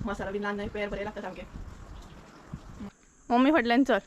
मसाला बी ल्हान पेर बरें लागता सामकें. मम्मी फाटल्यान चल.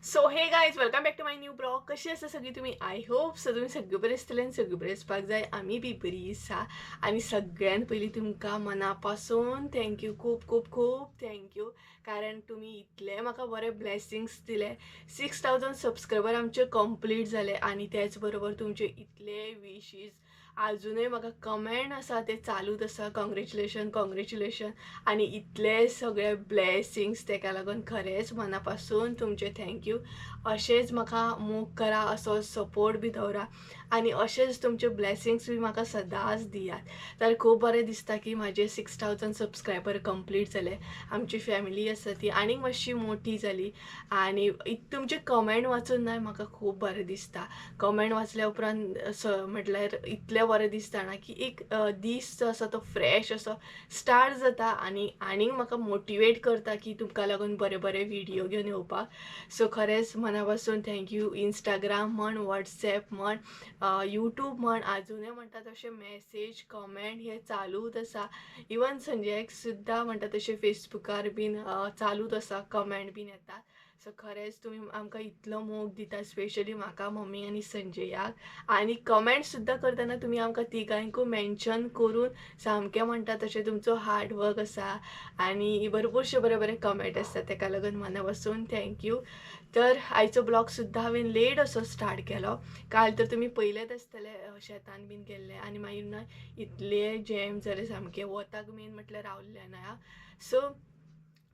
So hey guys, welcome back to my new blog. कशी आसा सगळी तुमी? I hope so तुमी सगळीं बरी आसतले आनी सगळीं बरी आसपाक जाय. आमी बी बरी आसा. आनी सगळ्यान पयलीं तुमकां मना पासून thank you, खूब खूब खूब thank you, कारण तुमी इतले म्हाका बरे ब्लेसिंग्स दिले. 6000 सबस्क्रायबर आमचे कंप्लीट जाले आनी त्याच बरोबर तुमचे इतले विशीज अजुनूय म्हाका कमेंट आसा ते चालूच आसा, कॉंग्रेच्युलेशन कॉंग्रेच्युलेशन आनी इतले सगळे ब्लेसिंग्स, तेका लागून खरेंच मना पासून तुमचे thank you. अशेंच म्हाका मोग करा, असो सपोर्ट बी दवरा आनी अशेंच तुमचे ब्लेसिंग्स बी म्हाका सदांच दियात. तर खूब बरें दिसता की म्हाजे 6000 सबस्क्रायबर कंप्लीट जाले. आमची फॅमिली आसा ती आनीक मातशी मोठी जाली आनी तुमचे कमेंट वाचून ना म्हाका खूब बरें दिसता. कमेंट वाचल्या उपरांत म्हटल्यार इतलें बरें दिसता ना की एक दीस जो आसा तो फ्रेश असो स्टार्ट जाता आनी आनीक म्हाका मोटिवेट करता की तुमकां लागून बरे बरे व्हिडियो घेवन येवपाक. सो खरेंच मना पासून thank you. Instagram म्हण, वॉट्सॅप म्हण, यूट्यूब म्हण, आजुनूय म्हणटा तशें मॅसेज कमेंट हे चालूच आसा. इवन संजयाक सुद्दां म्हणटा तशें फेसबुकार बीन चालूच आसा, कमेंट बीन येतात. सो खरेंच तुमी आमकां इतलो मोग दिता, स्पेशली म्हाका, मम्मी आनी संजयाक. आनी कमेंट सुद्दां करतना तुमी आमकां तिगांयकूय मेन्शन करून सामकें म्हणटा तशें तुमचो हार्ड वर्क आसा आनी भरपूरशे बरे बरे कमेंट आसता, तेका लागून मना पासून thank you. तर आयचो ब्लॉग सुद्दां हांवें लेट असो स्टार्ट केलो. काल तर तुमी पयलेच आसतले शेतान बीन गेल्ले आनी मागीर ना इतले जॅम जाले सामकें, वताक मेन म्हटल्यार रावल्लें ना. सो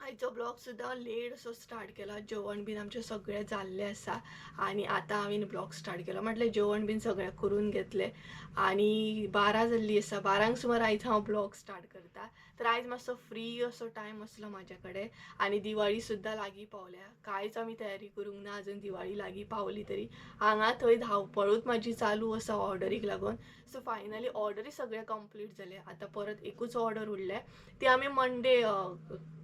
आयचो ब्लॉग सुद्दां लेट असो स्टार्ट केला. जेवण बीन आमचें सगळें जाल्लें आसा आनी आतां हांवें ब्लॉग स्टार्ट केलो. म्हटल्यार जेवण बीन सगळें करून घेतलें आनी 12 जाल्लीं आसा. 12 सुमार आयज हांव ब्लॉग स्टार्ट करता. तर आयज मातसो फ्री असो टायम आसलो म्हाज्या कडेन आनी दिवाळी सुद्दां लागीं पावल्या. कांयच आमी तयारी करूंक ना अजून, दिवाळी लागीं पावली तरी हांगा थंय धांवपळूच म्हाजी चालू आसा ऑर्डरीक लागून. सो फायनली ऑर्डरी सगळें कंप्लीट जालें. आतां परत एकूच ऑर्डर उरलें, ती आमी मंडे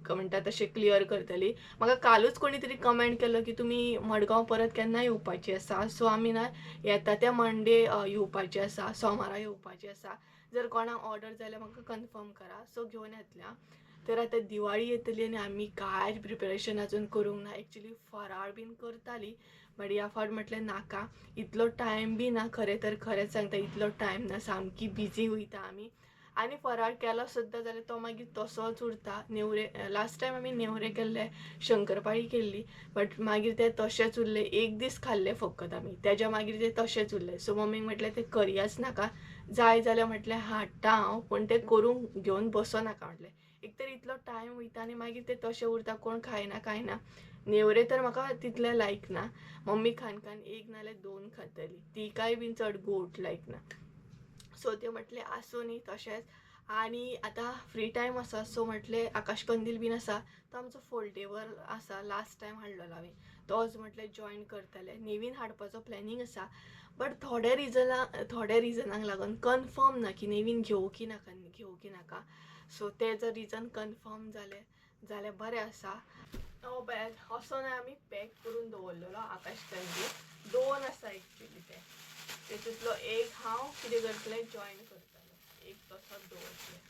म्हणटा तशें क्लियर करतली. म्हाका कालूच कोणी तरी कमेंट केलो की तुमी मडगांव परत केन्ना येवपाची आसा. सो आमी ना येता त्या मंडे येवपाची आसा, सोमारा येवपाची आसा. जर कोणाक ऑर्डर जाल्यार म्हाका कन्फर्म करा. सो घेवन येतलें. तर आतां दिवाळी येतली आनी आमी कांयच प्रिपेरेशन अजून करूंक ना. एक्चुली फराळ बीन करताली बट ह्या फावट म्हटलें नाका, इतलो टायम बी ना. खरें तर खरेंच सांगता, इतलो टायम ना, सामकी बिजी वयता आमी. आनी फराळ केलो सुद्दां जाल्यार तो मागीर तसोच उरता. नेवरे लास्ट टायम आमी नेवरे केल्ले, शंकरपाळी केल्ली, बट मागीर ते तशेंच उरले. एक दीस खाल्ले फकत आमी, तेज्या मागीर ते तशेंच उरले. सो मम्मीक म्हटलें तें करयाच नाका, जाय जाल्यार म्हटलें हाडटा हांव, पूण तें करूंक घेवन बसो नाका म्हटलें. एक तर इतलो टायम वयता आनी मागीर ते तशें उरता, कोण खायना कांय ना. नेवरे तर म्हाका तितले लायक ना, मम्मी खान खान एक नाल्यार 2 खातली, तिकाय बीन चड गोड लायक ना. सो ते म्हटलें आसूं न्ही तशेंच. आनी आतां फ्री टायम आसा, सो म्हटलें आकाश कंदील बीन आसा, तो आमचो फोल्डेबल आसा, लास्ट टायम हाडलेलो हांवें, तोच म्हटलें जॉयन करतलें. नवीन हाडपाचो प्लॅनिंग आसा, बट थोड्या रिजनांक लागून कन्फर्म ना की नवीन घेवं की नाका, घेवं की नाका. सो तें जर रिजन कन्फर्म जालें जाल्यार बरें आसा. हो पळयात असो ना आमी पॅक करून दवरलेलो आकाश कंदील, 2 आसा एक्चुली ते. तेतूंतलो एक हांव कितें करतलें, जॉयन करतलें, एक तसोच दवरतलें.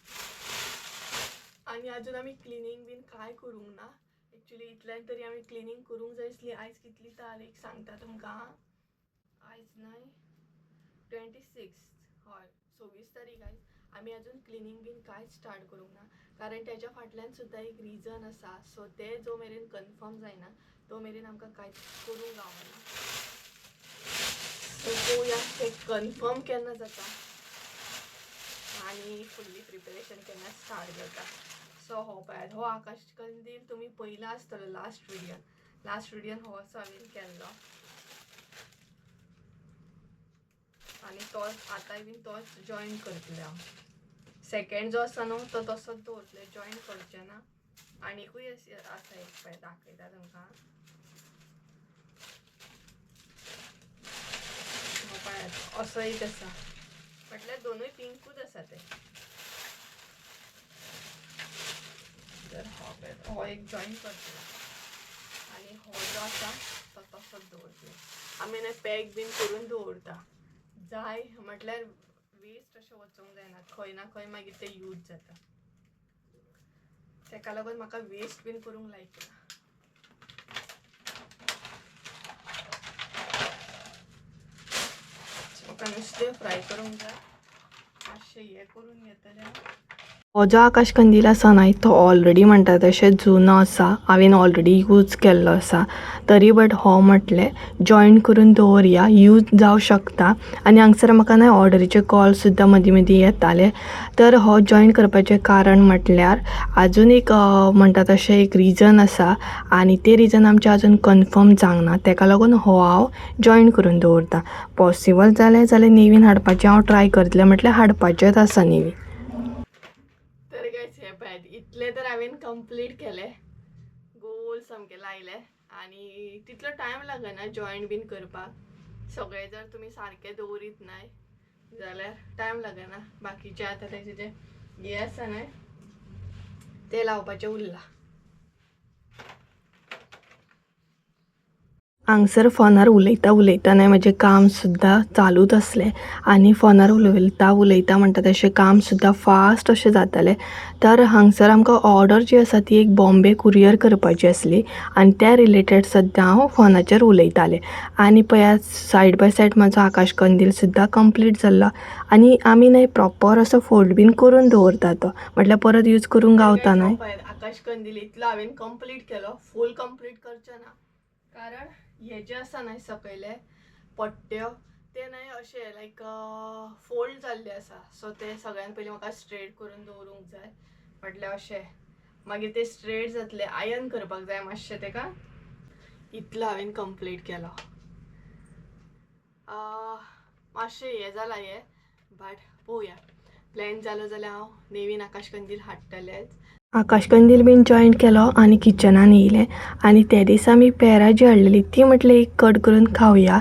आनी अजून आमी क्लिनींग बीन कांय करूंक ना. एक्चुली इतल्यान तरी आमी क्लिनींग करूंक जाय आसली. आयज कितली तारीख सांगता तुमकां, आयज न्हय 26, हय 26 तारीख आयज. आमी अजून क्लिनींग बीन कांयच स्टार्ट करूंक ना, कारण तेज्या फाटल्यान सुद्दां एक रिजन आसा. सो तें जो मेरेन कन्फर्म जायना तो मेरेन आमकां कांयच करूंक गावना. सो पळोवया तें कन्फर्म केन्ना जाता आनी फुडली प्रिपेरेशन केन्ना स्टार्ट जाता. सो हो पळयात हो आकाश कंदील तुमी पयला आसतलो लास्ट व्हिडियोन, लास्ट व्हिडियोन हो असो हांवें केल्लो आनी तोच आतांय बीन तोच जॉयन करतलें हांव. सेकेंड जो आसा न्हू तो तसोच दवरतलें, जॉयन करचें ना. आनीकूय आसा एक पळय दाखयता तुमकां. हो पळयात असो एक आसा, म्हटल्यार दोनूय पिंकूच आसा ते. तर हो पळयात हो एक जॉयन करतलो आनी हो जो आसा आसा तसोच दवरतलें. आमी न्हय पॅक बीन करून दवरता, जाय म्हटल्यार वेस्ट अशें वचूंक जायना, खंय ना खंय मागीर ते यूज जाता. तेका लागून म्हाका वेस्ट बीन करूंक लायक ना. म्हाका नुस्तें फ्राय करूंक जाय, मातशें हें करून घेतलें. हो जो आकाश कंदील आसा न्हय तो ऑलरेडी म्हणटा तशें जुनो आसा, हांवें ऑलरेडी यूज केल्लो आसा तरी, बट हो म्हटलें जॉयन करून दवरया, यूज जावं शकता. आनी हांगसर म्हाका न्हय ऑर्डरीचे कॉल सुद्दां मदीं मदीं येताले. तर हो जॉयन करपाचें कारण म्हटल्यार आजून एक म्हणटा तशें एक रिजन आसा आनी तें रिजन आमचें आजून कन्फर्म जावंक ना, तेका लागून हो हांव जॉयन करून दवरता. पॉसिबल जालें जाल्यार नेवीन हाडपाचें हांव ट्राय करतलें, म्हटल्यार हाडपाचेंच आसा नेवीन. तर गायज हे पळयात इतलें तर हांवें कंप्लीट केलें, गोल सामकें लायलें आनी तितलो टायम लागना जॉयंट बीन करपाक. सगळें जर तुमी सारकें दवरीत न्हय जाल्यार टायम लागना. बाकीचें आतां तेजें जें हें आसा न्हय तें लावपाचें उरलां. हांगसर फोनार उलयता उलयता न्हय म्हजें काम सुद्दां चालूच आसलें आनी फोनार उलयता उलयता म्हणटा तशें काम सुद्दां फास्ट अशें जातालें. तर हांगसर आमकां ऑर्डर जी आसा ती एक बॉम्बे कुरियर करपाची आसली आनी त्या रिलेटेड सद्दां हांव फोनाचेर उलयतालें. आनी पळयात सायड बाय सायड म्हाजो आकाश कंदील सुद्दां कंप्लीट जाल्लो आनी आमी न्हय प्रॉपर असो फोल्ड बीन करून दवरता तो, म्हटल्यार परत यूज करूंक गावता न्हय. आकाश कंदील इतलो हांवें कंप्लीट केलो, फूल कंप्लीट करचें ना कारण हे जे आसा न्हय सकयले पट्ट्यो ते न्हय अशे लायक फोल्ड जाल्ले आसा, सो ते सगळ्यान पयलीं म्हाका स्ट्रेट करून दवरूंक जाय, म्हटल्यार अशें मागीर ते स्ट्रेट जातले, आयर्न करपाक जाय मातशें तेका. इतलो हांवें कंप्लीट केलो. मातशें हें जालां हें, बट पळोवया प्लॅन जालो जाल्यार हांव नेवीन आकाश कंदील हाडटलेंच. आकाश कंदील बीन जॉयन केलो आनी किचनान येयलें आनी ते दिसा आमी पेरां जी हाडलेली ती म्हटलें एक कट करून खावया.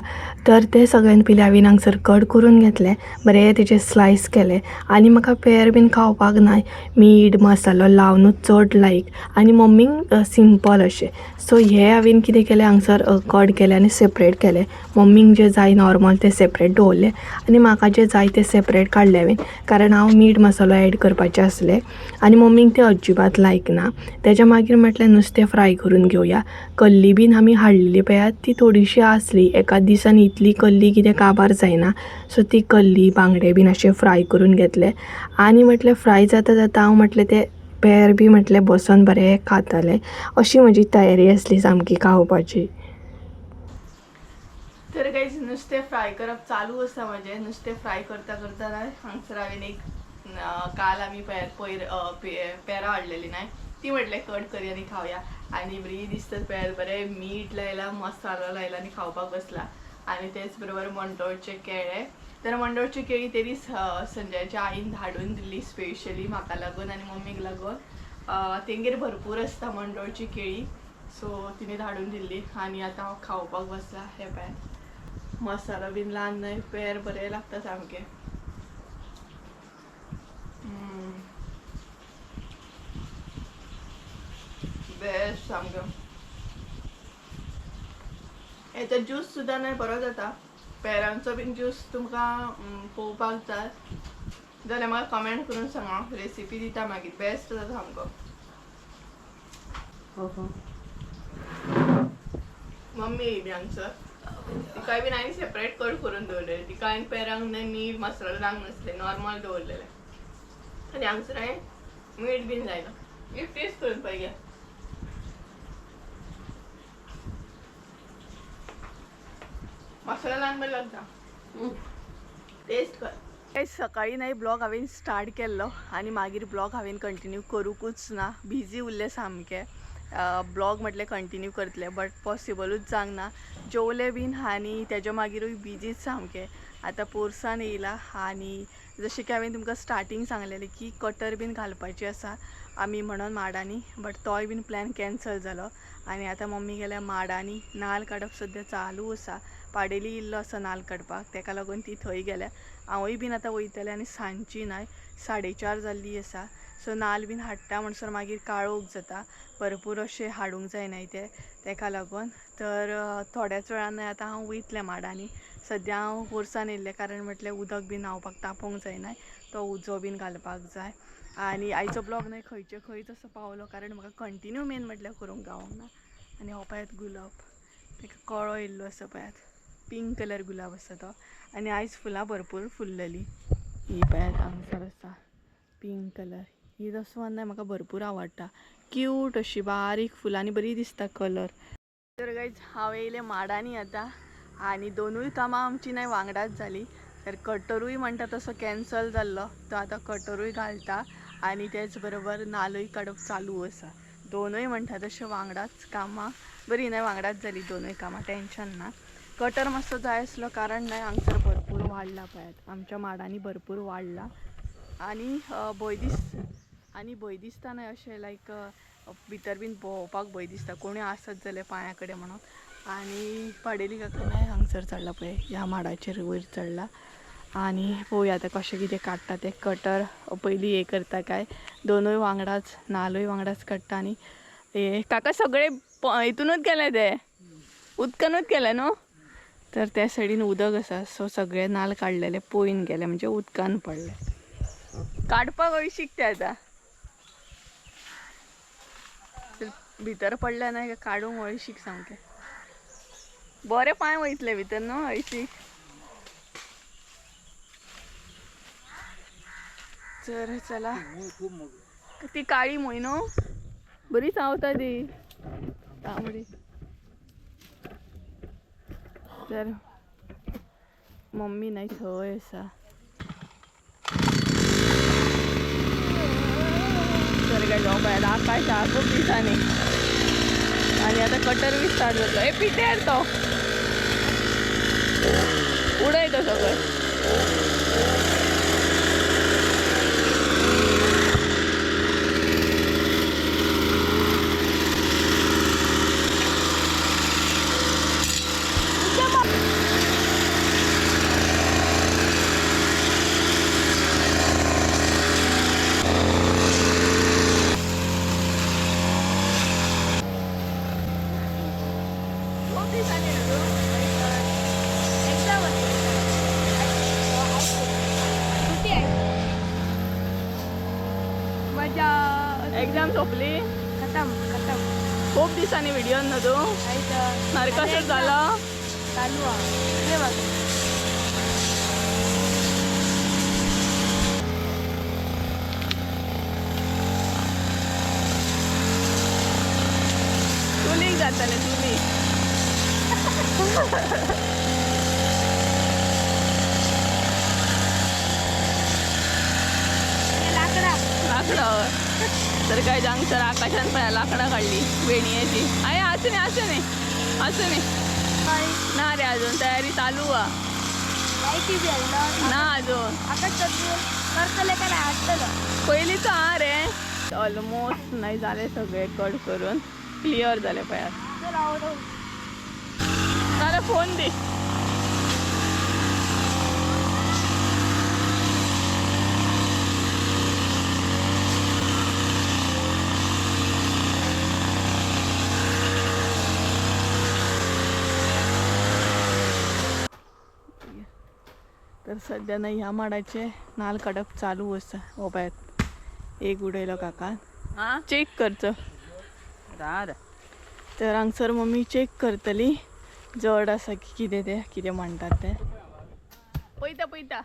तर ते सगळ्यान पयलीं हांवें हांगसर कट करून घेतलें, बरें तेजे स्लायस केले आनी म्हाका पेर बीन खावपाक नाय, मीठ मसालो लावनूच चड लायक आनी मम्मीक सिंपल अशें. सो हें हांवें कितें केलें हांगसर कट केलें आनी सेपरेट केलें. मम्मीक जें जाय नॉर्मल तें सेपरेट दवरलें आनी म्हाका जें जाय तें सेपरेट काडलें हांवें, कारण हांव मीठ मसालो एड करपाचें आसलें आनी मम्मीक तें अजिबात लायक ना. तेज्या मागीर म्हटलें नुस्तें फ्राय करून घेवया. कल्ली बीन आमी हाडलेली पळयात ती थोडीशी आसली, एका दिसान इतली कल्ली कितें काबार जायना, सो ती कल्ली बांगडे बीन अशे फ्राय करून घेतले आनी म्हटलें फ्राय जाता जाता हांव म्हटलें ते पेर बी म्हटलें बसोन बरें खातलें, अशी म्हजी तयारी आसली सामकी खावपाची. तर गायज नुस्तें फ्राय करप चालू आसा म्हजें. नुस्तें फ्राय करता करता न्हय हांगसर हांवें एक काल आमी पयर पेरां हाडलेली न्हय ती म्हटलें कट करी आनी खावया. आनी बरी दिसतात पेर, बरें मीठ लायलां मसालो लायला आनी खावपाक बसला. आनी तेच बरोबर मंडोळचे केळे, तर मंडोळची केळी ते दीस संजयाच्या आईन धाडून दिल्ली स्पेशली म्हाका लागून आनी मम्मीक लागून. तेंगेर भरपूर आसता मंडोळची केळी, सो तिणें धाडून दिल्ली आनी आतां हांव खावपाक बसला. हे पळय मसालो बीन लावन न्हय पेर बरें लागता सामकें. बेस्ट सामकें. हेचो ज्यूस सुद्दां न्हय बरो जाता, पेरांचो बीन ज्यूस तुमकां पळोवपाक जाय जाल्यार म्हाका कमेंट करून सांगा, रेसिपी दिता मागीर. बेस्ट जाता सामको. मम्मी येयली हांगसर, तिकाय बीन हांवें सेपरेट कट करून दवरलेलें, तिका हांवें पेरांक न्हय मीठ मसालो लावंक नासलें, नॉर्मल दवरलेलें. आनी हांगसर हांवें मीठ बीन लायलां. एक टेस्ट करून पळय गे. मसाला लावन बरें लागता, टेस्ट कर. सकाळी न्हय ब्लॉग हांवें स्टार्ट केल्लो आनी मागीर ब्लॉग हांवें कंटिन्यू करूंकूच ना, बिजी उरलें सामकें. ब्लॉग म्हटलें कंटिन्यू करतलें बट पॉसिबलूच जावंक ना. जेवलें बीन आनी तेज्या मागीरूय बिजीच सामकें. आतां पोरसान येयला आनी जशें की हांवें तुमकां स्टार्टींग सांगलेलें की कटर बीन घालपाची आसा आमी म्हणून माडांनी, बट तोय बीन प्लॅन कॅन्सल जालो. आनी आतां मम्मी गेल्या माडांनी, नाल काडप सद्या चालू आसा, पाडेली इल्लो आसा नाल काडपाक, तेका लागून ती थंय गेल्या. हांवूय बीन आतां वयतलें आनी सांजची न्हय 4:30 जाल्ली आसा. सो नाल बीन हाडटा म्हणसर मागीर काळोख जाता, भरपूर अशें हाडूंक जायना ते, तेका लागून. तर थोड्याच वेळान आतां हांव वयतलें माडांनी. सद्या हांव पोरसान येयल्लें कारण म्हटलें उदक बीन न्हांवपाक तापोवंक जायना, तो उजो बीन घालपाक जाय. आनी आयचो ब्लॉग न्हय खंयचे खंयच असो पावलो कारण म्हाका कंटिन्यू मेन म्हटल्यार करूंक गावोंक ना. आनी हो पळयात गुलाब, ताका कळो येयल्लो आसा पळयात, पिंक कलर गुलाब आसा तो. आनी आयज फुलां भरपूर फुल्लेलीं. ही पळयात हांगसर आसा पिंक कलर, ही दसवन न्हय म्हाका भरपूर आवडटा, क्यूट अशी बारीक फुलां आनी बरी दिसता कलर. तर गायज हांव येयलें माडांनी आतां आनी दोनूय कामां आमची न्हय वांगडाच जाली. तर कटरूय म्हणटा तसो कॅन्सल जाल्लो, तो आतां कटरूय घालता आनी तेच बरोबर नालूय काडप चालू आसा. दोनूय म्हणटा तशें वांगडाच कामां बरी न्हय वांगडाच जाली दोनूय कामां, टेंशन ना. कटर मातसो जाय आसलो कारण न्हय हांगसर भरपूर वाडला पळयात, आमच्या माडांनी भरपूर वाडला. आनी भंय दीस आनी भंय दिसता न्हय अशें लायक भितर बीन भोंवपाक भंय दिसता कोणूय आसत जाल्यार पांया कडेन म्हणून. आनी पाडेली काका न्हय हांगसर चडला पळय, ह्या माडाचेर वयर चडला. आनी पळोवया आतां कशें कितें काडटा तें. कटर पयलीं हें करता काय दोनूय वांगडाच नालूय वांगडाच काडटा. आनी हे काका सगळे हितूनच गेले ते, उदकानूच गेले न्हू. तर त्या सायडीन उदक आसा, सो सगळे नाल काडलेले पोयन गेले म्हणजे उदकान पडले. काडपाक हळशीक ते आतां भितर पडले ना काडूंक हळशीक सामकें बरें पांय वयतले भितर न्हू हळशीक. तर चला, ती काळी मूय न्हू बरी चावता ती तांबडी. तर मम्मी न्हय थंय आसा. तर काय जावं पळयात आकाश आहा खूब दिसांनी. आनी आतां कटर बी स्टार्ट जातलो. ए पिट्यार तो उडय तो सगळें. एक्झाम सोंपली, खतम खतम. खूप दिसांनी व्हिडिओ न्हू तूं, नरकासूर झालो चालू आहा. चुलीक जाताले चुली. लाकडा लाकडां. तर काय हांगसर आकाशान पळय लाकडां काडली वेणयेची. I आसूं न्ही आसूं न्ही आसूं न्ही. ना रे अजून तयारी चालू आहा. ना अजून पयलींचो आहा रे. ऑलमोस्ट न्हय जालें सगळें कट करून क्लियर जालें पळयात. नाल्यार फोन दी. तर सध्या न्हय ह्या माडाचे नाल काडप चालू आसा. हो पळयात एक उडयलो काकान, चेक करचो. तर हांगसर मम्मी चेक करतली जड आसा की कितें तें, कितें म्हणटात तें. पळयता पळयता.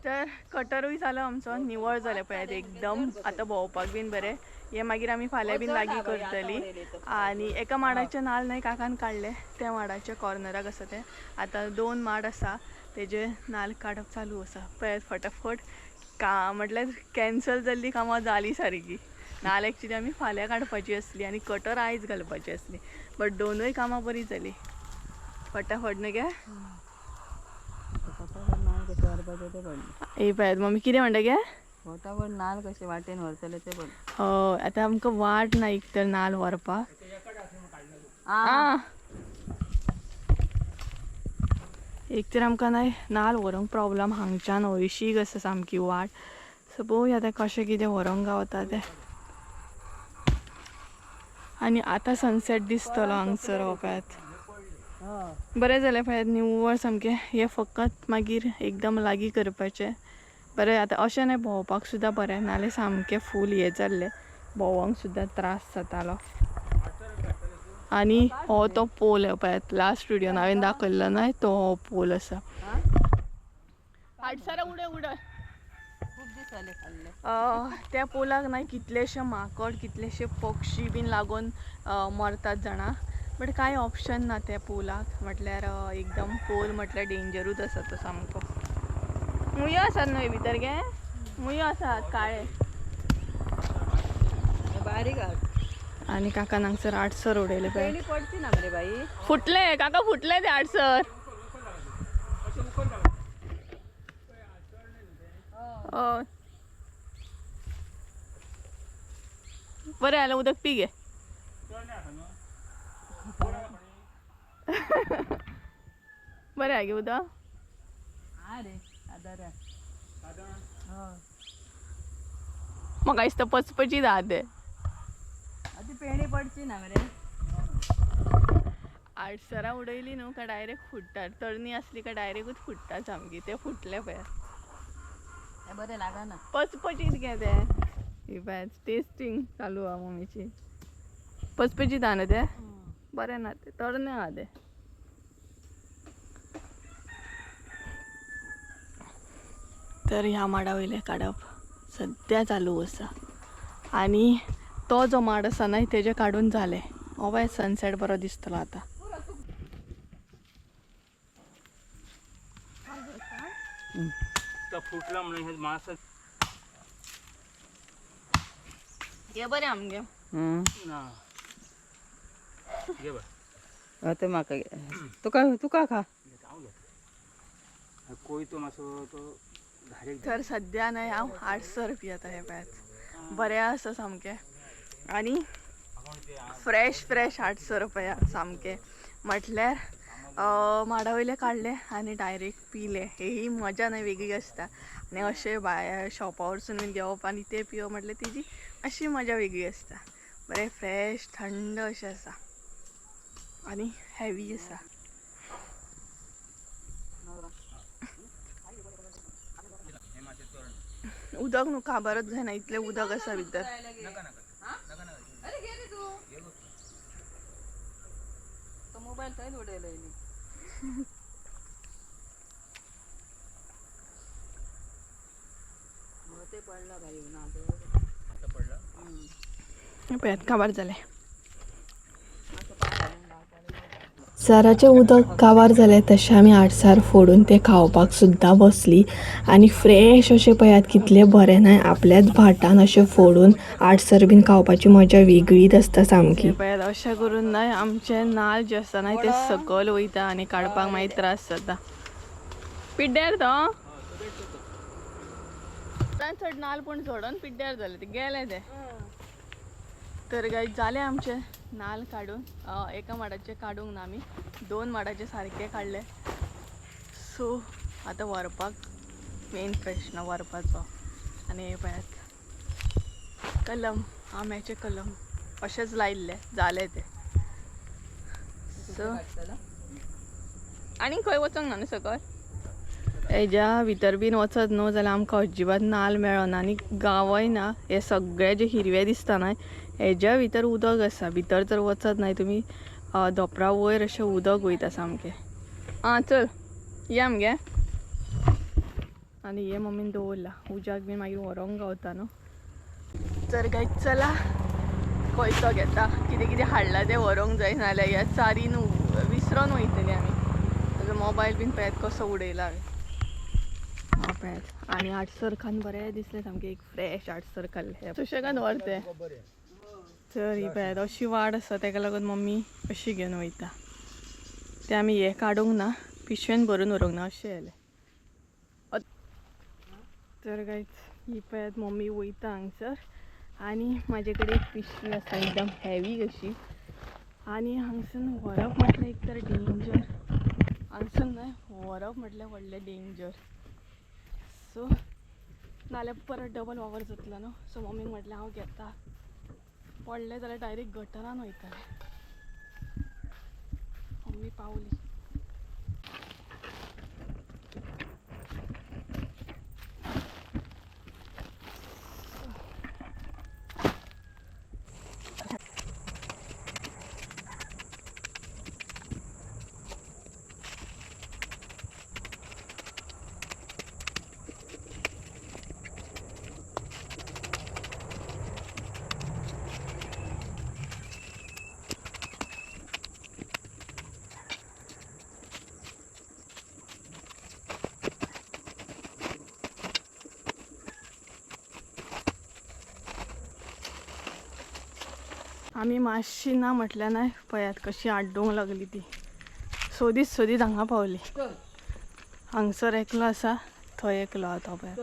तर कटरूय जालो आमचो, निवळ जालें पळयात एकदम. आतां भोंवपाक बीन बरें. हे मागीर आमी फाल्यां बीन लागीं करतली. आनी एका माडाचे नाल न्हय काकान काडले, त्या माडाच्या कॉर्नराक आसा ते. आतां दोन माड आसा तेजे नाल काडप चालू आसा. पळयात फटाफट काम म्हटल्यार कॅन्सल जाल्ली कामां जाली सारकी. नाल एक्चुली आमी फाल्यां काडपाची आसली आनी कटर आयज घालपाची आसली, बट दोनूय कामां बरी जाली फटाफट न्हय गे. ए पळयात मम्मी कितें म्हणटा गे, फटाफट नाल कशे वाटेन व्हरतले ते पळय. हय आतां आमकां वाट ना एक तर नाल व्हरपाक. एक तर आमकां न्हय नाल व्हरूंक प्रॉब्लम, हांगच्यान हळशीक आसा सामकी वाट. सो पळोवया आतां कशें कितें व्हरोंक गावता तें. आनी आतां सनसेट दिसतलो हांगसर हो पळयात. बरें जालें पळयात निव्वळ सामकें. हें फकत मागीर एकदम लागीं करपाचें. बरें आतां अशें न्हय भोंवपाक सुद्दां बरें, नाल्यार सामकें फूल हें जाल्लें, भोंवंक सुद्दां त्रास जातालो. आनी हो तो पोल पळयात, लास्ट व्हिडियोन हांवें दाखयल्लो न्हय तो हो पोल आसा. आडसरां उडय उडय. खूप दीस जाले खाल्ले. त्या पोलाक न्हय कितलेशे माकड कितलेशे पक्षी बीन लागून मरतात जाणा, बट कांय ऑप्शन ना त्या पोलाक. म्हटल्यार एकदम पोल म्हटल्यार डेंजरूच आसा तो सामको. मुयो आसात न्हय भितर गे, मुयो आसात काळे. बारीक आहा. आनी काकान हांगसर आडसर उडयले पळय. पेणी पडची ना मरे बाई. फुटले काका, फुटले ते आडसर. हय बरें जालें, उदक पी गे. बरें आहा गे उदक. हा रे आदार. हय म्हाका दिसता पचपचीत आहा तें. ती पेणी पडची ना मरे. आडसरां उडयली न्हू काय डायरेक्ट फुट्टात, तरणी आसली काय डायरेक्टूच फुट्टा सामकी. ते फुटले पळय. हे बरें लागना. पचपचीत गे तें. ही पळय टेस्टींग चालू आहा मम्मीची. पचपचीत आहा न्हू तें, बरें ना तें, तरणे आहा तें. तर ह्या माडा वयलें काडप सद्या चालू आसा. आनी तो जो माड आसा न्हय तेजें काडून जालें. हो पळय सनसेट बरो दिसतलो आतां. तो फुटला म्हणून हे मास हे बरें आमगे. ना. घे बाय. ते म्हाका तुका तुका खा. हांव घेता. कोय तो मातसो तो धारेक. तर सद्या न्हय हांव आडसर पियेता. हें पळयात बरें आसा सामकें आनी फ्रेश फ्रेश आडसर पळयात सामकें. म्हटल्यार माडा वयले काडले आनी डायरेक्ट पिले, ही मजा न्हय वेगळी आसता. आनी अशें भायर शॉपा वरसून बीन घेवप आनी ते पिवप म्हटल्यार तेजी अशी मजा वेगळी आसता. बरें फ्रेश थंड अशें आसा आनी हेवी आसा. उदक न्हू काबारच जायना इतलें उदक आसा भितर. अरे घे रे तू. तो मोबाईल थंयच उडयलो हिने. हो ते पडला बाई ना. आता पडला. पळयात काबार जालें. सराचें उदक काबार जालें तशें आमी आडसार फोडून तें खावपाक सुद्दां बसली. आनी फ्रेश अशें पळयात कितलें बरें न्हय, आपल्याच भाटान अशें फोडून आडसर बीन खावपाची मजा वेगळीच आसता सामकी. पळयात अशें करून न्हय आमचे नाल जे आसता न्हय ते सकयल वयता आनी काडपाक मागीर त्रास जाता. पिड्ड्यार तो चड चड नाल पूण झडोन पिड्ड्यार जाले ते गेले ते. तर गाय जाले आमचे नाल काडून. एका माडाचे काडूंक ना आमी, दोन माडाचे सारके काडले. सो आतां व्हरपाक मेन प्रश्न व्हरपाचो. आनी हे पळयात कलम, आंब्याचें कलम अशेंच लायिल्लें जालें तें. सो आनी खंय वचोंक ना न्हू सकयल हेज्या भितर बीन वचत न्हू जाल्यार आमकां अजिबात नाल मेळना आनी गांवय ना. हे सगळे जे हिरवे दिसता न्हय हेज्या भितर उदक आसा. भितर जर वचत न्हय तुमी धोपरा वयर अशें उदक वयता सामकें. आं चल या मगे. आनी हे मम्मीन दवरला उज्याक बीन मागीर व्हरोंक गावता न्हू. तर काय चला कोयतो घेता, कितें कितें हाडलां तें व्हरोंक जाय, नाल्यार ह्या चारीन विसरोन वयतली आमी. ताजो मोबायल बीन पळयात कसो उडयला हांवें. पळयात. आनी आडसर खावन बरें दिसलें सामकें, एक फ्रेश आडसर खाल्लें सुशेगाद व्हर तें. तर ही पळयात अशी वाड आसा, तेका लागून मम्मी अशी घेवन वयता. तें आमी हें काडूंक ना, पिशवेन भरून व्हरूंक ना, अशें येयलें. तर गायज ही पळयात मम्मी वयता हांगसर. आनी म्हाजे कडेन एक पिशवी आसा एकदम हेवी कशी. आनी हांगसून व्हरप म्हटल्यार एक तर डेंजर, हांगसून न्हय व्हरप म्हटल्यार व्हडलें डेंजर. सो नाल्यार परत डबल वावर जातलो न्हू. सो मम्मीक म्हटलें हांव घेता, पडलें जाल्यार डायरेक्ट गटरान वयतलें. मम्मी पावली. आमी मातशी ना म्हटल्यार ना पळयात कशी आड्डूंक लागली ती. सोदीत सोदीत हांगा पावली. हांगसर एकलो आसा, थंय एकलो आसा. पळयात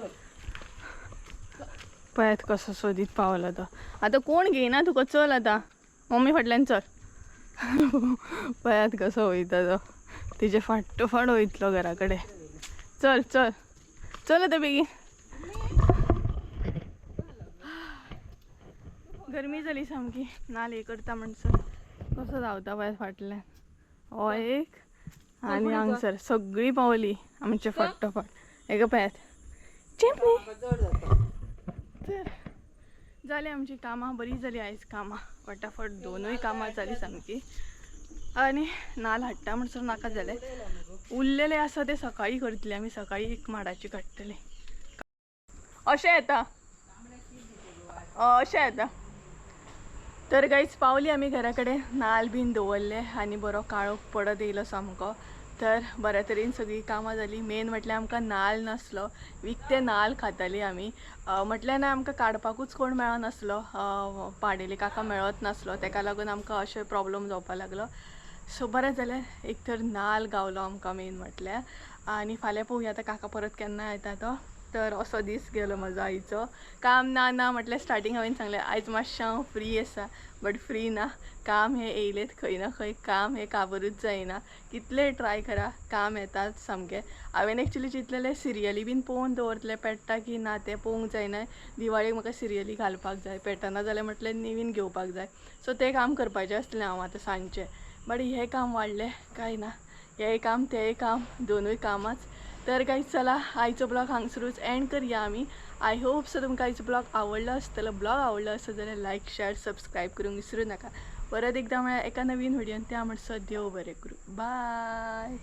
पळयात कसो सोदीत पावलो तो. आतां कोण घेयना तुका, चल आतां मम्मी फाटल्यान चल. पळयात कसो वयता तो, तिजे फाटोफाट वयतलो घरा कडेन. चल चल चल आतां बेगीन. गरमी जाली सामकी. नाल हे करता म्हणसर कसो धांवता पळय फाटल्यान. हो एक आनी हांगसर सगळीं पावली आमचे फाटोफाट. हेका पळयात चेपणी. तर जाली आमची कामां, बरी जाली आयज कामां फटाफट. दोनूय कामां जाली सामकी. आनी नाल हाडटा म्हणसर नाका जालें. उरलेलें आसा तें सकाळीं करतली आमी. सकाळीं एक माडाची काडटली. अशें येता, अशें येता. तर गायज पावली आमी घरा कडेन. नाल बीन दवरले आनी बरो काळोख पडत येयलो सामको. तर बऱ्या तरेन सगळीं कामां जालीं. मेन म्हटल्यार आमकां नाल नासलो, विकते नाल खातालीं आमी. म्हटल्यार ना आमकां काडपाकूच कोण मेळनासलो, पाडेली काका मेळत नासलो, तेका लागून आमकां अशें प्रॉब्लम जावपाक लागलो. सो बरें जालें एक तर नाल गावलो आमकां मेन म्हटल्यार. आनी फाल्यां पळोवया आतां काका परत केन्ना येता तो. तर असो दीस गेलो म्हजो आयचो. काम ना ना म्हटल्यार स्टार्टींग हांवें सांगलें आयज मातशें हांव फ्री आसा, बट फ्री ना. काम हें येयलेंच खंय ना खंय, काम हें काबरूच जायना. कितलें ट्राय करा काम येताच सामकें. हांवें एक्चुली चिंतलेलें सिरियली बीन पळोवन दवरतलें, पेट्टा की ना तें पळोवंक जायना. दिवाळेक म्हाका सिरियली घालपाक जाय, पेटना जाल्यार म्हटलें नवीन घेवपाक जाय. सो तें काम करपाचें आसलें हांव आतां सांजचें. बट हें काम वाडलें काय ना, हेंय काम तेंय काम, दोनूय कामांच. तर गायज चला आयचो ब्लॉग हांगसरूच एंड करया आमी. I hope so तुमकां आयचो ब्लॉग आवडलो आसतलो. ब्लॉग आवडलो आसत जाल्यार लायक शेअर सबस्क्रायब करूंक विसरूं नाका. परत एकदां म्हळ्यार एका नवीन व्हिडियोन. त्या म्हणसर देव बरें करूं. बाय.